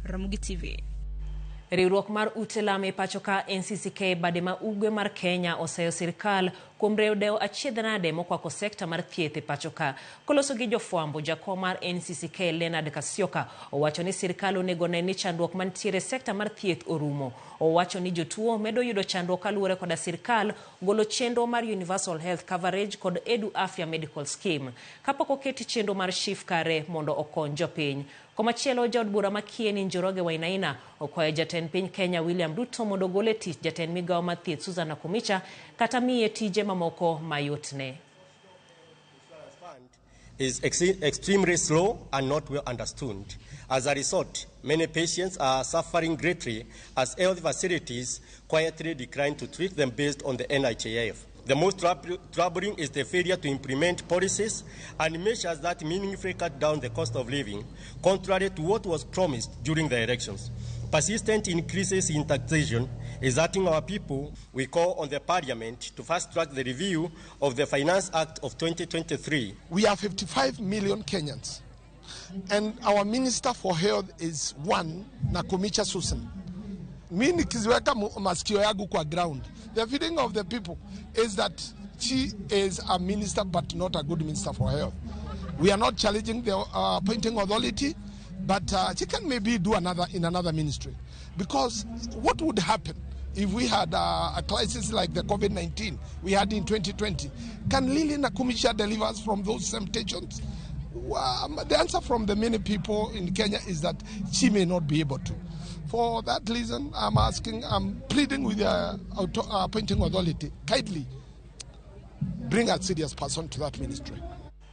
Ramogi TV. Riwruok mar ute lamo e pacho ka NCCK bade ma ugwe mar Kenya oseyo sirkal kuom rewo dewo achiedh nade mokwako sekta mar thieth e pacho ka. Koloso gi jofwambo, jakom mar NCCK Leonard Kasioka owacho ni sirkal onego ne ni chandruok mantiere e sekta mar thieth orumo. Owacho ni jotuo medo yudo chandruok kaluwore koda sirkal golo chenro mar Universal Health Coverage kod Edu Afya Medical Scheme kapok oketi chenro mar SHIF kare mondo okony jopiny. Komachielo, jaod bura ma Kieni Njoroge Wainaina okwayo jatend piny Kenya William Ruto mondo ogol e tich jatend migawo mar thieth Susan Nakhumicha kata miye tije mamoko mayotne. Is extremely slow and not well understood. As a result, many patients are suffering greatly as health facilities quietly decline to treat them based on the NHIF. The most troubling is the failure to implement policies and measures that meaningfully cut down the cost of living, contrary to what was promised during the elections. Persistent increases in taxation is hurting our people. We call on the Parliament to fast-track the review of the Finance Act of 2023. We are 55 million Kenyans, and our Minister for Health is one, Nakhumicha Susan. Mi nikiziweka masikio yangu kwa ground, the feeling of the people is that she is a minister but not a good minister for health. We are not challenging the appointing authority, but she can maybe do another in another ministry. Because what would happen if we had a crisis like the COVID-19 we had in 2020? Can Lily Nakhumicha deliver us from those temptations? Well, the answer from the many people in Kenya is that she may not be able to. For that reason, I'm pleading with the appointing authority, kindly bring a serious person to that ministry.